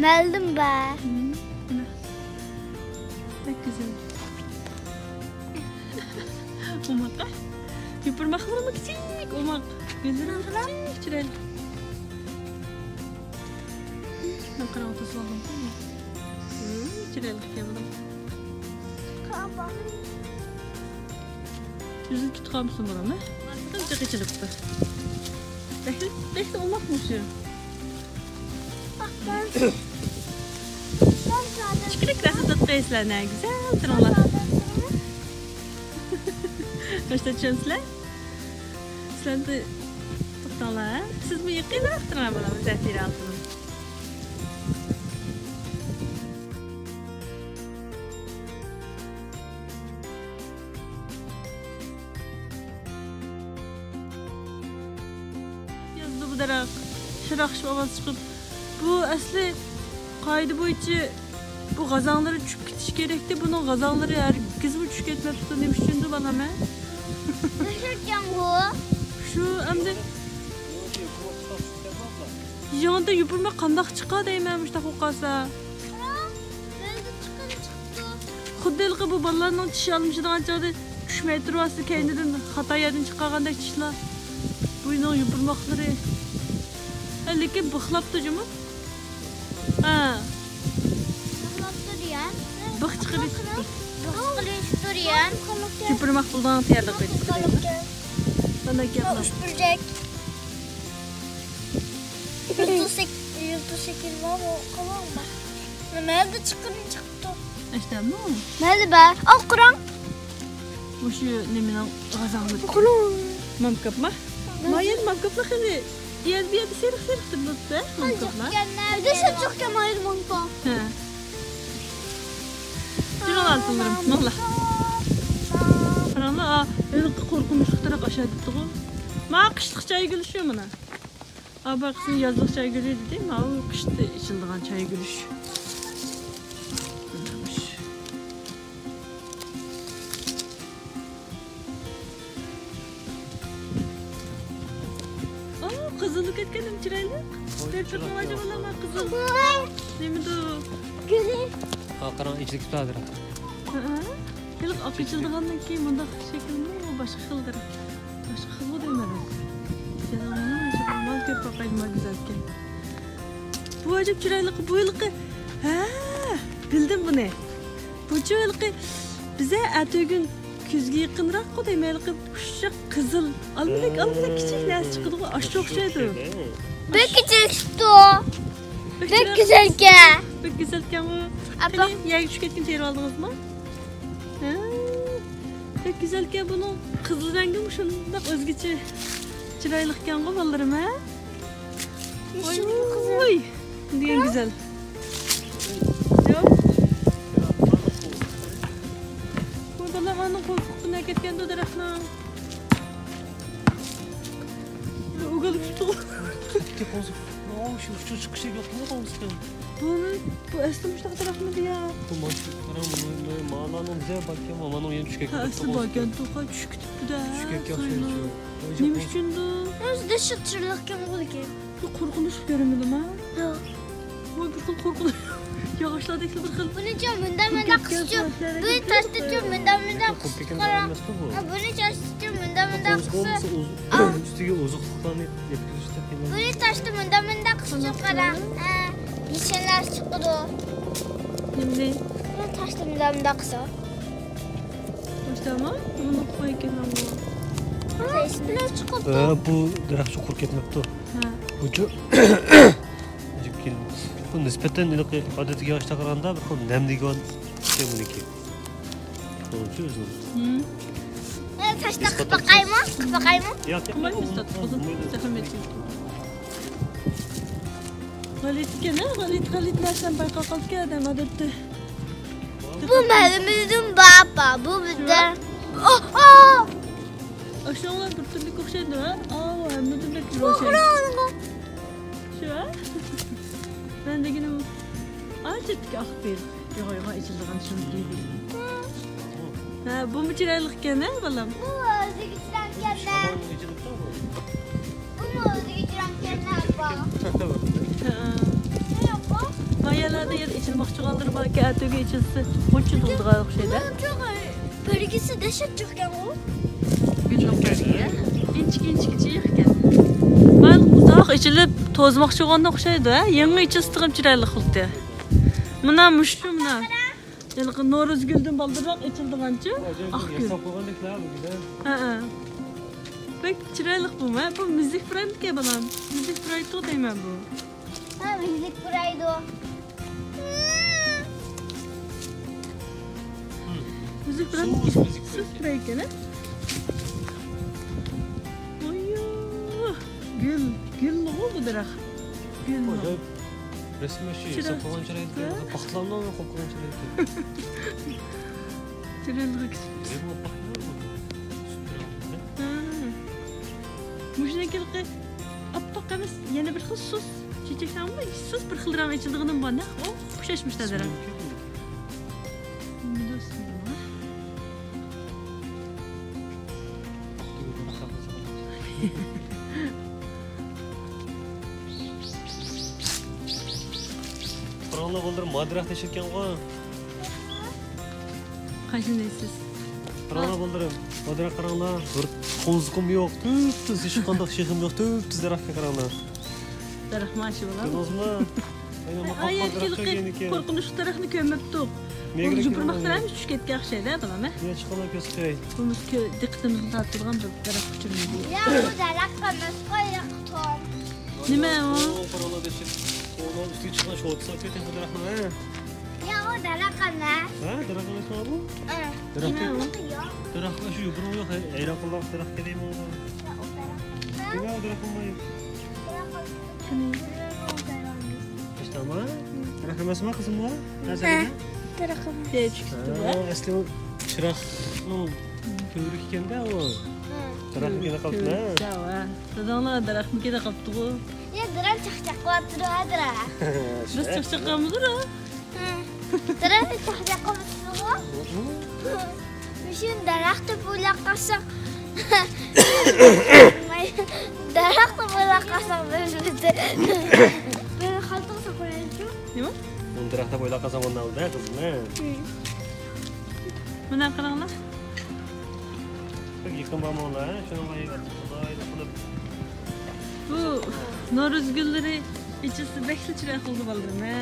مەلدىم بە. ھىم، مانا. بەك گۈزەل. ئوماق. يوپۇرماقلىرىمۇ كىچىك ئوماق. گۈللىرىمۇ كىچىك، چىرايلىق. مەن قاراڭغۇ توسۇۋالدىم. ھىم، چىرايلىق ئىكەن بۇنىڭ. يۈزىنى تۇتۇپ قالمىسۇن بالام، ھە؟ قىلچە قېچىلىپتۇ. بەكلا، بەكلا ئوماق مۇشۇ. ئىچكىرىك رەسىم تۇتقايسىلەر، نە گۈزەل تۇرۇڭلار. قاچتا چۈشەمسىلەر؟ سىلەر توختاڭلار، ھە؟ سىزمۇ يېقىنراق تۇرۇڭلار بالام، زەفىرە ئالتۇنۇم. يازدى بۇ دەرەخ. شىراقشىپ ئاۋاز چىقىپ. بۇ ئەسلى قائىدە بويىچە بۇ غازاڭلىرى چۈشۈپ كېتىشى كېرەكتى. بۇنىڭ غازاڭلىرى ھەرگىزمۇ چۈشۈپ كەتمەپتۇ. نېمە ئۈچۈندۇ بالام، ھە؟ شۇ ئەمدى يېڭىدا يوپۇرماق قانداق چىقار دەيمەن، مۇشۇنداق بولۇپ قالسا. خۇددى ھېلىقى بۇ بالىلارنىڭ چىش ئالمىشىدىغان چاغدا چۈشمەي تۇرۇۋالسا، كەينىدىن خاتا يەردىن چىقارغاندەك چىشلار. بۇنىڭ يوپۇرماقلىرى. ھە، لېكىن بىخلاپتۇ جۇمۇ. ھە. بىخلاپتۇ دېگەن. بىخ چىقىرىش. بىخ چىقىرىشتۇ دېگەن. يوپۇرماق بولىدىغان تەييارلىق قىلىپ. مانا گەپ. ئۈچ بۇرجەك. يۇلتۇز شەك-، يۇلتۇز شەكلى بارمۇ؟ قاۋاڭ بار. نېمە ئەمدى چىققىنى چىقىپتۇ. ئەشتەمۇ؟ مەلى بار. ئاق قاراڭ. مۇشۇ نېمىنىڭ غازاڭلىرى. قاراڭ. مامكاپما؟ مايىل مامكاپلا خېلى. يەر بۇ يەردە سېرىق سېرىق تۇرۇپتۇ، مامكاپلا. بىزدە سېرىق ئىكەن، مايىل مامكاپ. ھە. جۇراۋانتىلىرىم، ماڭلا. قاراڭلا، ئا، ھېلىقى قورقۇنچلۇق تەرەپ ئاشايدىپتىغۇ. ما قىشلىق چاي گۈلى شۇ مانا. ئا، باقسىن، يازلىق چاي گۈلى دېدى، ماۋۇ قىشتا ئېچىلىدىغان چاي گۈلى شۇ. ئا، قىزىللىق كەتكەن نېمە چىرايلىق. ۋاي، بىر چىرايلىق. قىزىل. نېمىدۇ؟ گۈلى. ھا، قاراڭ، ئېچىلىپ كېتىپتۇ ھازىر. ھە. ھېلىقى ئاق ئېچىلىدىغاندىن كېيىن مۇنداق شەكىلمۇ باشقا خىلدۇر. باشقا خىلمۇ دەيمەن. يەنە مانا كۆرۈپ باقايلى، نېمە گۈزەلكەن. بۇ ئەجەب چىرايلىق، بۇ ھېلىقى. ھە، بىلدىم بۇنى. بۇچۇ ھېلىقى بىزە ئەتىگۈن كۈزگە يېقىنراققۇ دەيمەن، ھېلىقى ئۇششاق قىزىل، ئالمىدەك، ئالمىدەك كىچىك نەرسە چىقىدىغۇ، ئاشۇ ئوخشايدۇ. بەك كىچىك چىقىپتۇ. بەك گۈزەلكەن. بەك گۈزەلكەنغۇ. ئاپا. قېنى، يەرگە چۈشۈپ كەتكىنى تېرىۋالدىڭىزمۇ؟ ھە. بەك گۈزەلكەن، بۇنىڭ قىزىل رەڭگىمۇ شۇنداق ئۆزگىچە چىرايلىقكەنغۇ بالىلىرىم، ھە؟ ۋاي، ۋاي. دېگەن گۈزەل. ياق. ۋاي بالام، ئانىڭ قورسىقىدىن ئەكەتكەندۇ دەرەخنىڭ. ئۇ گەلگۈسى. خەتتە قوزۇق. ئاۋۇ شۇ ئۇچۇر چىقىشى يوقمۇ قوزۇق؟ بۇ، بۇ ئەسلى مۇشۇنداق تەرەپمىدى يا؟ بۇ ماشىنا قارا، مانا، مانا، مانا، مانا، مانا، مانا، مانا، يەنە چۈشكەن. ھە، ئەسلى باركەن، توقا چۈشۈپ كېتىپتۇ-دە. چۈشكەن. نېمە ئۈچۈندۇ؟ ئۆزى دەھشەت چىرايلىقكەن بۇ لېكىن. بۇ قورقۇنچلۇق كۆرۈنمىدىما؟ ياق. ۋاي، بىر خىل قورقۇنچ. ياغاچلاردەك بىر خىل. بۇنىچۇ مۇنداق مۇنداق قىسىچۇ. بۇ تاشتىچۇ مۇنداق مۇنداق قىسىچۇ قارا. ھە، بۇنى تاشتىچۇ مۇنداق مۇنداق قىسا. ئۈستىگە ئوزۇقلۇقلارنى يەتكۈزۈشتە قىينىلىدۇ. بۇنى تاشتا مۇنداق مۇنداق قىسىچۇ قارا. ھە، يېشىللار چىقىدۇ. نېمىنى؟ بۇنى تاشتا مۇنداق مۇنداق قىسا. باشتامۇ؟ بۇنى قويۇپ كېلىڭ. ھە، بۇلار چىقىدۇ. ھە، بۇ دەرەخ چوقۇر كەتمەپتۇ. ھە. بۇچۇ. بۇ نىسبەتەن ھېلىقى ئادەتتىكى ياغاچقا قارىغاندا بىر خىل نەملىك بار ئىكەن بۇنىڭكى. شۇنىڭ ئۈچۈن ئۆزىنىڭ. ھىم. ئە، تاشتا قىلىپ باقايمۇ؟ قىلىپ باقايمۇ؟ ياق، ياق، قىلمايمىز، ياق، تات-، قىزىم، زەھمەت چېكىپ. غەلىتە ئىكەن، ھە؟ غەلىتە، غەلىتە نەرسىلەرنى بايقاپ قالىدىكەن ئادەم ئادەتتە. بۇ مەلىمىزدىن بار، بار. بۇ بىزدە. شۇ. ئاھ، ئاھ! ئاشۇنىڭغا بىر تۈرلۈك ئوخشايدۇ، ھە؟ ئاۋۇ ھەممىدىن بەك روشەن. شۇ، ھە؟ مەن دېگىنىم، ئا، چەتتىكى ئاق بېلىق. يوغان، يوغان ئېچىلىدىغان شۇنىڭكى. ھە، بۇمۇ چىرايلىق ئىكەن، ھە، بالام؟ بۇ ئۆزىگە چىرايلىق ئىكەن-دە. بۇمۇ ئۆزىگە چىرايلىق ئىكەن-دە، ئاپا. ھە. شۇ يوققۇ؟ بايالاردا يەنە ئېچىلماقچى بولغانلىرى باركەن، ئەتىگە ئېچىلسا غۇچچە بولىدىغان ئوخشايدۇ. بۇنىڭ چوغى بەرگىسى دەھشەت جىق ئىكەنغۇ. گۈلنىڭ بەرگى، ھە؟ ئىنچىكە، ئىنچىكە جىق ئىكەن. بەلكى ئۇزاق ئېچىلىپ توزماقچى بولغاندا ئوخشايدۇ، ھە؟ يېڭى ئېچىلسا تېخىمۇ چىرايلىق بولاتتى. مانا مۇشۇ، مانا. ھېلىقى نورۇزگۈلدىن بالدۇرراق ئېچىلىدىغانچۇ؟ ئاق گۈل. ھە، ھە. بەك چىرايلىق بۇمۇ، ھە؟ بۇ مۈزۈك پۇرايدىكەن، بالام. مۈزۈك پۇرايدۇ دەيمەن بۇ. ھە، مۈزۈك پۇرايدۇ. مۈزۈك پۇراي. سۇس پۇرايكەن، ھە؟ ئويۇ. گۈل، گۈلمۇ بۇ دەرەخ؟ گۈلمۇ؟ ئاجايىپ. رەسىم شۇ، چىراي. ساپ بولغان چىراي ئىكەن. ھە؟ پاختىلارنىڭ قوپقان چىراي ئىكەن. چىرايلىق. ھە. مۇشۇنىڭكى ھېلىقى ئاپئاق ئەمەس، يەنە بىر خىل سۇس. چېچەكلەرمۇ سۇس بىر خىل رەڭ ئېچىلىدىغىنىمۇ بار، نەق ئوخشاشمىش تازا رەڭ. قاراڭلار، بالدۇر ما دەرەخ تېشىكەنغۇ. قايسىنى دەيسىز؟ قاراڭلار، بالدۇرۇم. ما دەرەخ قاراڭلار. بىر قوزۇقۇم يوق. تۈپتۈز، ھېچقانداق شېخىم يوق. تۈپتۈز دەرەخكە قاراڭلار. دەرەخ ماشى بولامدۇ؟ كۆردىڭىزمۇ؟ ئايا، ھېلىقى قورقۇنچلۇق دەرەخنى كۆرمەپتۇق. بۇ جۇپۇرماقلار ھەم چۈشۈپ كەتكەن ئوخشايدۇ، بالام، ھە؟ بۇمۇ دىققىتىمىزنى تارتىدىغان بىر دەرەخ ئۇچۇرى. يا، بۇ دەرەخ ئەمەسقۇ، ياقتۇ. نېمە ئۇ؟ ئۇنىڭ ئۈستىگە چىققان شورتىسى كۆتەڭ دەرەخنىڭ، ھە؟ يا، ئۇ دەرەخ ئەمەس. ھە، دەرەخ ئەمەسمۇ بۇ؟ ئە. دەرەخ. نېمە ئۇ؟ دەرەخ شۇ يوپۇرۇقى يوق، ھەيران قىلغان دەرەخ دېمەيمۇ؟ يا، ئۇ دەرەخ. ھە؟ نېمە ئۇ دەرەخ بولماي؟ دەرەخ ئەمەس. دەرەخ ئەمەسمۇ قىزىم بۇ؟ ھە، دەرەخ ئەمەس. ھە، ئەسلى ئۇ چىراغنىڭ كۆۋرۈكى ئىكەن-دە ئۇ. ھە. دەرەخمۇ كېتىپ قاپتۇ، ھە؟ داداڭلار دەرەخمۇ كېتىپ قاپتىغۇ. يا، دادام چاقچاق قىلىۋاتىدۇ، ھە، دادام. راست چاقچاق قىلمىدۇ، ھە؟ ھە. دادام چاقچاق قىلىۋاتىدۇ. مۇشۇ دەرەخنى بويلاپ قالساق. دەرەخنى بويلاپ قالساق، بىر، بىر، بىر خالتىغا ساقلايدۇ. نېمە؟ بۇنى دەرەخنى بويلاپ قالساق، بۇنداق بولىدۇ، قىزىم، ھە؟ ھە. مانا قاراڭلار. بەك يېقىن بارماڭلار، ھە؟ شۇنىڭغا يېقىن قىلىپ. بۇ نورۇز گۈللىرى ئېچىلسا بەكلا چىراي قىلىدۇ، بالىلىرىم، ھە؟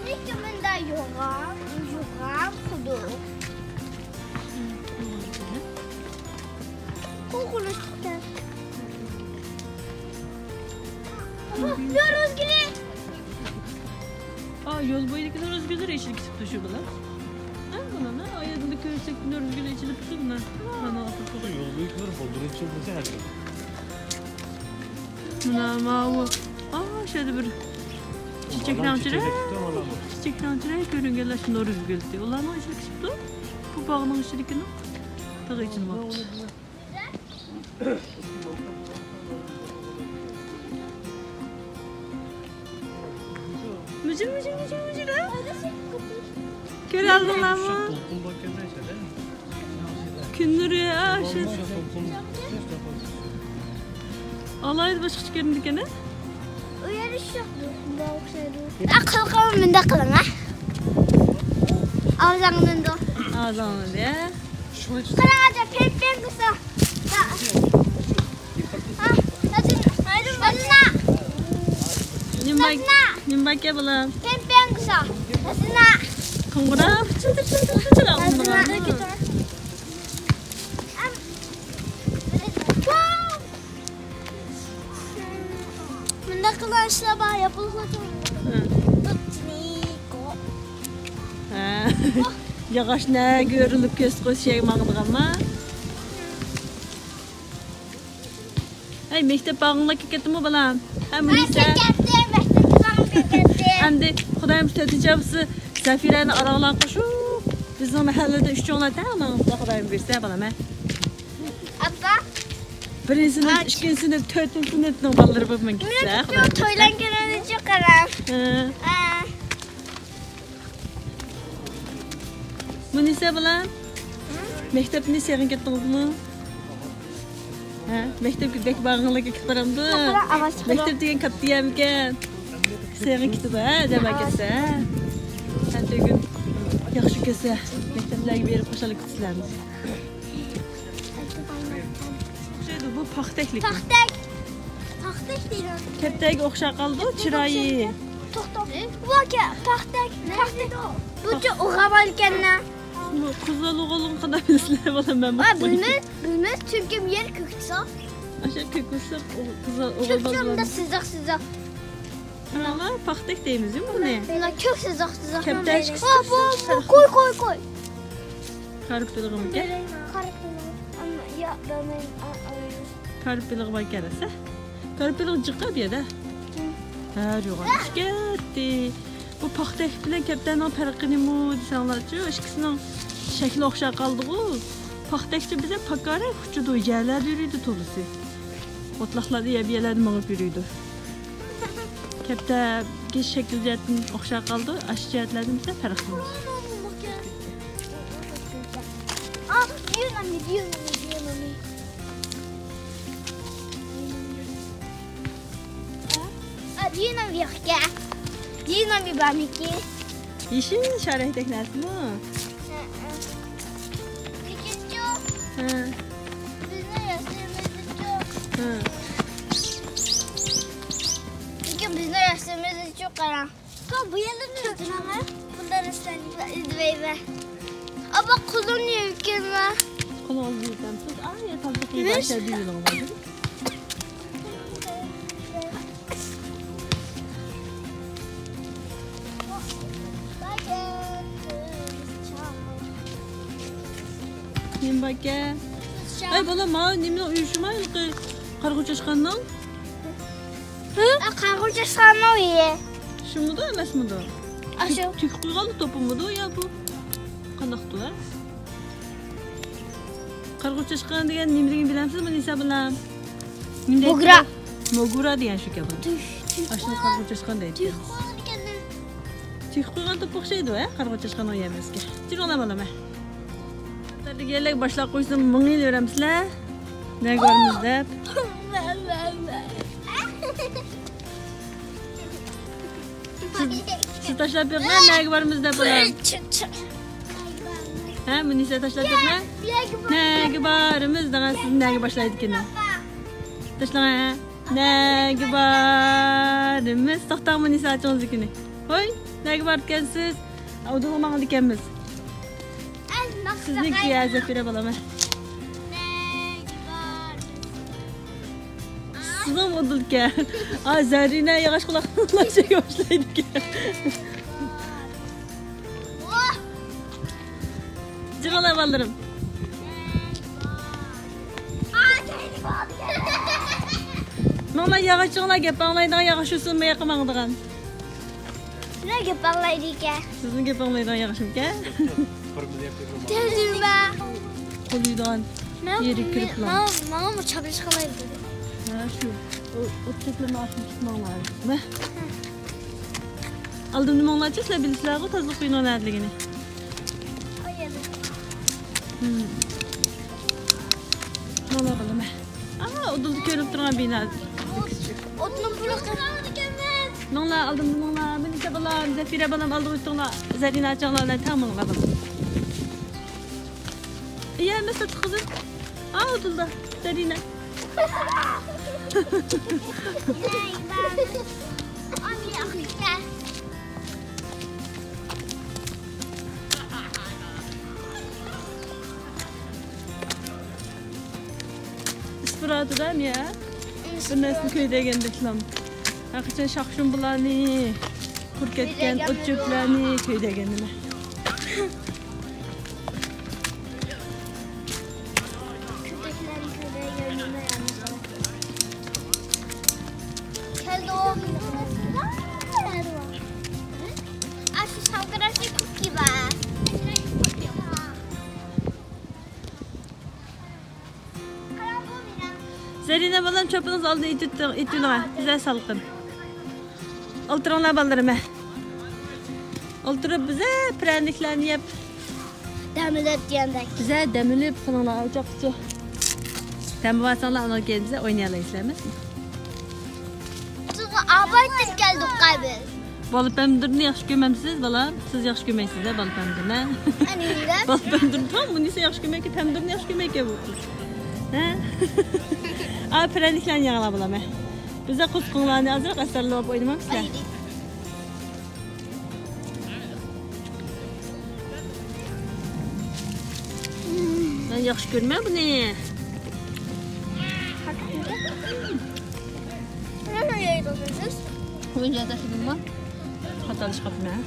نېمە مۇنداق يوغان، يوغان قىلدى؟ قورقۇنچلۇق. نورۇز گۈلى. ئا، يول بويىدىكى نورۇز گۈللىرى ئېچىلىپ كېتىپتۇ شۇ بىلەن. ھە، مانا، ئا يەردە كۆرسەك، نورۇز گۈلى ئېچىلىپتۇ، مانا. مانا، ئاپىرىپ قويغان. يول بويىدىكىلەر بالدۇر ئېچىلىپ كەتسە ھەر كۈن. مانا، ماۋۇ. ئا، شۇ يەردە بىر چېچەكنىڭ ئىچىدە. چېچەكنىڭ ئىچىدە كۆرۈنگەنلەر شۇ نورۇز گۈلى. ئۇلارنىڭ ئېچىلىپ كېتىپتۇ. بۇ باغنىڭ ئىچىدىكىنىڭ تېخى ئېچىلماپتۇ. مۈجۈر، مۈجۈر، مۈجۈر، مۈجۈر، ھە؟ كۆرەلدىڭلارمۇ؟ كۈن نۇرى، ھە، شۇ. ئالاھىدە باشقىچە كۆرۈنىدىكەن، ھە؟ ئۇ يەردە شۇ يوق، بۇندا ئوخشايدۇ. ئە، قىلقىڭ مۇنداق قىلىڭ، ھە؟ ئاغزىڭ مۇنداق. ئاغزىڭ مۇنداق، ھە؟ قاراڭ، پەڭ پەڭ قىلسا. نېمە، نېمە بار ئىكەن، بالام؟ پەڭ پەڭ قىلسا. قوڭغۇراق چىتىر چىتىر چىتىر چىتىر. مۇنداق قىلغان ئىشلار بار، ياپونلۇقلار. ھە. ياغاچ نەگە ئۆرۈلۈپ كەتسە، شۇ يەرگە ماڭىدىغانما؟ ھەي، مەكتەپ باغىڭلار كېلىپ كەتتىمۇ، بالام؟ ھە، مۇنىسە؟ كەتتى، مەكتەپكە باغىم كېلىپ كەتتى. ئەمدى خۇدايىم تۆتىنچى ھەپتىسى زەفىرەنى ئاراغا ئالاپ شۇ بىزنىڭ مەھەللىدە ئۈچ چوڭلار تەڭ ماڭىمىز، خۇدايىم بۇيرۇسا، بالام، ھە؟ ئاپا. بىرىنچى سىنىپ، ئىككىنچى سىنىپ، تۆتىنچى سىنىپنىڭ بالىلىرى بولۇپ ماڭا كەتسە، خۇدايىم بۇيرۇسا. تويلان كېلىۋېلىشى قاراڭ. ھە. ھە. مۇنىسە بالام، مەكتەپنى سېغىنىپ كەتتىڭىزمۇ؟ ھە، مەكتەپكە بەك بارغىنىڭلار كېتىپ بارامدۇ؟ مەكتەپ دېگەن كاتتا يەرمىكەن؟ سېغىنىپ كېتىدۇ، ھە، ئادەم كەتسە، ھە؟ ھە، تۈگۈن ياخشى كەتسە، مەكتەپلەرگە بېرىپ خۇشاللىق كۈتىسىلەرمۇ؟ ئوخشايدۇ، بۇ پاختەكلىك. پاختەك. پاختەك دەيدۇ. كەپتەرگە ئوخشاپ قالىدۇ، چىرايى. توختا. بۇ پاختەك. پاختەك. بۇچە ئوغا باركەن. قىزلار ئوغانلىقىنى قانداق بىلىسىلەر، بالام؟ مەن بىلمەيمەن، بىلمەيمەن، چۈنكى بۇ يەر كۆكتە. ئاشۇ كۆكتە قىزلار ئوغانلىقىنى. سىزىق، سىزىق. مانا پاختەك دەيمىز بۇنى. مانا كۆك سىزىق، سىزىق. كەپتەر چىقىشى. قوي، قوي، قوي. كارپ بېلىغىمىكەن؟ كارپ بېلىغى. ئەمما ياق، بەرمەيمەن. كارپ بېلىغى باركەن، ھە؟ كارپ بېلىغى جىق بۇ يەردە. ھە، يوغان چىقىپ كەتتى. بۇ پاختەك بىلەن كەپتەرنىڭ پەرقى نېمە دېسەڭلارچۇ؟ ئىككىسىنىڭ شەكلى ئوخشاپ قالدىغۇ. پاختەكچە بىزدە پاكارەك ئۇچىدۇ، يەرلەردە يۈرىدۇ تولىسى. ئوتلاقلاردا، يەر بۇ يەرلەردە مېڭىپ يۈرىدۇ. كەپتەرگە شەكىل جەھەتتىن ئوخشاپ قالىدۇ، ئاشۇ جەھەتلەردىن بىزدە پەرق قىلىدۇ. ئا، دىيۇنامى، دىيۇنامى، دىيۇنامى. ئا، دىيۇنامى يوقكەن. دىيۇنامى بارمىكىن؟ يېشىل شارەيتەك نەرسىمۇ؟ ھە، ھە. لېكىنچۇ، ھە. بىزنىڭ ياشلىرىمىزدىچۇ. ھە. لېكىن بىزنىڭ ياشلىرىمىزدىچۇ قاراڭ. قا، بۇ يەرلەرنى ئۆزلىرىڭە. بۇنداق نەرسىلەرنى ئىزدىمەيمەن. ئاپا، قولۇمنى يۇيۇپ كېلىمەن. قولۇڭىزنى يۇيۇپ كېلىمەن. سىز، ئا، يا، تازىلىق يۇيۇپ ئاشۇ يەردە يۇيۇلۇڭ. نېمە باركەن؟ ئەي، بالام، ماۋۇ نېمىنىڭ ئۆيى شۇما، ھېلىقى قارىغۇ چاشقاننىڭ؟ ھە؟ قارىغۇ چاشقاننىڭ ئۆيى. شۇمىدۇ، ئەمەسمىدۇ؟ ئاشۇ. تۈك، تۈك قويغاندا توپىمىدۇ يا بۇ؟ قانداقتۇ، ھە؟ قارىغۇ چاشقان دېگەن نېمىلىكىنى بىلەمسىز، مۇنىسە بالام؟ موگرا. موگرا دېگەن شۇكەن بۇ. تۈك، تۈك. ئاشۇنى قارىغۇ چاشقان دەيدۇ. تۈك قويغان ئىكەن. تۈك قويغان توپا ئوخشايدۇ، ھە؟ قارىغۇ چاشقاننىڭ يەرمەسكە. جىرىڭلار بالام، ھە؟ دېگەنلەر باشلاپ قويسا مىڭ يىل يۈرەمسىلەر. نەگە بارىمىز دەپ. سىز، سىز تاشلاپ بېقىڭ، نەگە بارىمىز دەپ، بالام. ھە، مۇنىسە تاشلاپ بېقىڭ. نەگە بارىمىز دەڭە، سىز نەگە باشلايدىكىنى. تاشلاڭ، ھە. نەگە بارىمىز؟ توختاڭ، مۇنىسە ئاچىڭىزدىكىنى. ھوي، نەگە بارىدىكەنسىز؟ ئۇدۇلغا ماڭىدىكەنمىز. سىزنىڭكى ھە، زەفىرە بالام، ھە. سىزنىڭ ئۇدۇلكەن. ئا، زەرىنە ياغاچ قۇلاقلارچە باشلايدىكەن. جىغىلە بالىلىرىم. ماڭلا ياغاچ، چوڭلار گەپ ئاڭلايدىغان ياغاچ، شۇ سىلمۇ ياقا ماڭىدىغان. سىلەر گەپ ئاڭلايدىكەن. سىزنىڭ گەپ ئاڭلايدىغان ياغىشىمكەن؟ تەجرىبە. قولىدىغان. يېرى كىرىپلا. ماڭا، ماڭا چاپلىشىپ قالايلى دېدى. ھە، شۇ. ئوت چۆپلىرىنى ئاشۇرۇپ ماڭا. مە. ئالدىمدا ماڭلارچە، سىلەر بىلىسىلەرغۇ، تازىلىق ئۆيىنىڭ نەدىلىكىنى. ماڭلار بالام. ئا، ئۇدۇلدا كۆرۈنۈپ تۇرغان بىنا. ئوتنىڭ پۇلى. ماڭلار، ئالدىمدا ماڭلار. مىنىسە بالام، زەفىرە بالام، ئالدىغا ئۆتۈڭلار. زەرىنە ئاچاڭلار بىلەن تەڭ ماڭلار بالام. يا، مەسلىھەت قىزىم. ئا، ئۇدۇلدا. زەرىنە. ئىسپىراتىدا نېمە؟ بىر نەرسىنى كۆيدۈرگەندەك لام. ھەرقاچان شاخشۇمبىلارنى، قۇرۇپ كەتكەن ئوت چۆپلەرنى كۆيدۈرگەن نېمە؟ كۆيدۈرگەن نېمە يەنى؟ كەلدى. ئاشۇ ساڭگىراش كۇكى بار. زەرىنە بالام، چوپىنىڭىز ئالدىدا ئېتىۋېتىڭ، ئېتىۋېلىڭ، بىزە سالقىن. ئولتۇرۇڭلار بالىلىرىم، ھە. ئولتۇرۇپ بىزە پىرەنىكلەرنى يەپ. دەم ئېلىپ دېگەندەك. بىزە دەم ئېلىپ، قېنىڭلار ئالچاققىچە. دەم ئېلىۋالساڭلار، ئاندىن كېيىن بىزە ئوينىيالايسىلەر ئەمەسمۇ؟ سىزگە ئاۋايتىن كەلدۇق قاي بىز. بالا پەمدۇرنى ياخشى كۆرمەمسىز، بالام؟ سىز ياخشى كۆرمەيسىز-دە بالا پەمدۇرنى، ھە؟ ئەنىڭدە؟ بالا پەمدۇرنى تاڭ مۇنىسى ياخشى كۆرمەيكەن، پەمدۇرنى ياخشى كۆرمەيكەن بۇ قىز. ھە؟ ئا، پىرەنىكلەرنى يەڭلار بالام، ھە. بىزە قوزقۇڭلارنى ئازراق ئەسەرلەپ ئوينىمامسىلەر؟ مەن ياخشى كۆرمەي بۇنى. ئويۇنچۇقتا تۇردۇممۇ؟ خاتالىشىپ قاپتىمەن.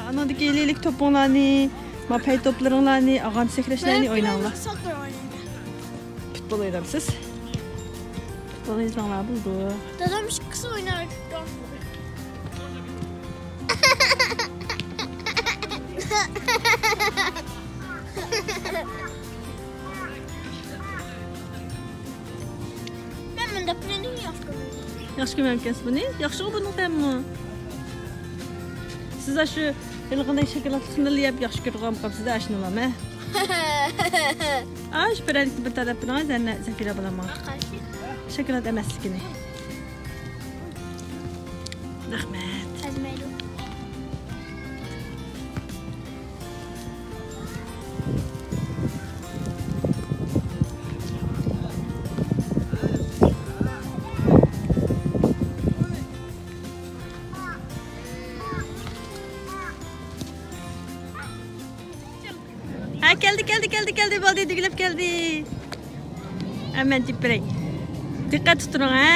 ئانىڭدىكى لىلىك توپۇڭلارنى، ما پەي توپلىرىڭلارنى، ئاغام سەكرەشلەرنى ئويناڭلار. پۇتبول ئوينامسىز؟ پۇتبول ئوينىساڭلار بولىدۇ. دادام ئىككىسى ئويناۋېتىپتۇ. مەن مۇنداق بىرنى ياخشى كۆرمەيمەن. ياخشى كۆرمەمكەنسىز بۇنى؟ ياخشىغۇ بۇنىڭ تەمىمۇ. سىز ئاشۇ ھېلىقىدەك شاكىلاتلىقنىلا يەپ ياخشى كۆرىدىغان بولۇپ قاپسىز-دە، ئاشۇنىلا، ھە؟ ئاشۇ پىرەنىكنى بىر تەرەپ قىلىڭ، زەننە، زەفىرە بالام ماڭا. شاكىلات ئەمەسلىكىنى. رەھمەت. ئەزمەيدۇ. ھە، كەلدى، كەلدى، كەلدى، كەلدى، بولدى، دۈگىلەپ كەلدى. ھە، مەن چېپىپ بېرەي. دىققەت تۇتۇرۇڭ، ھە.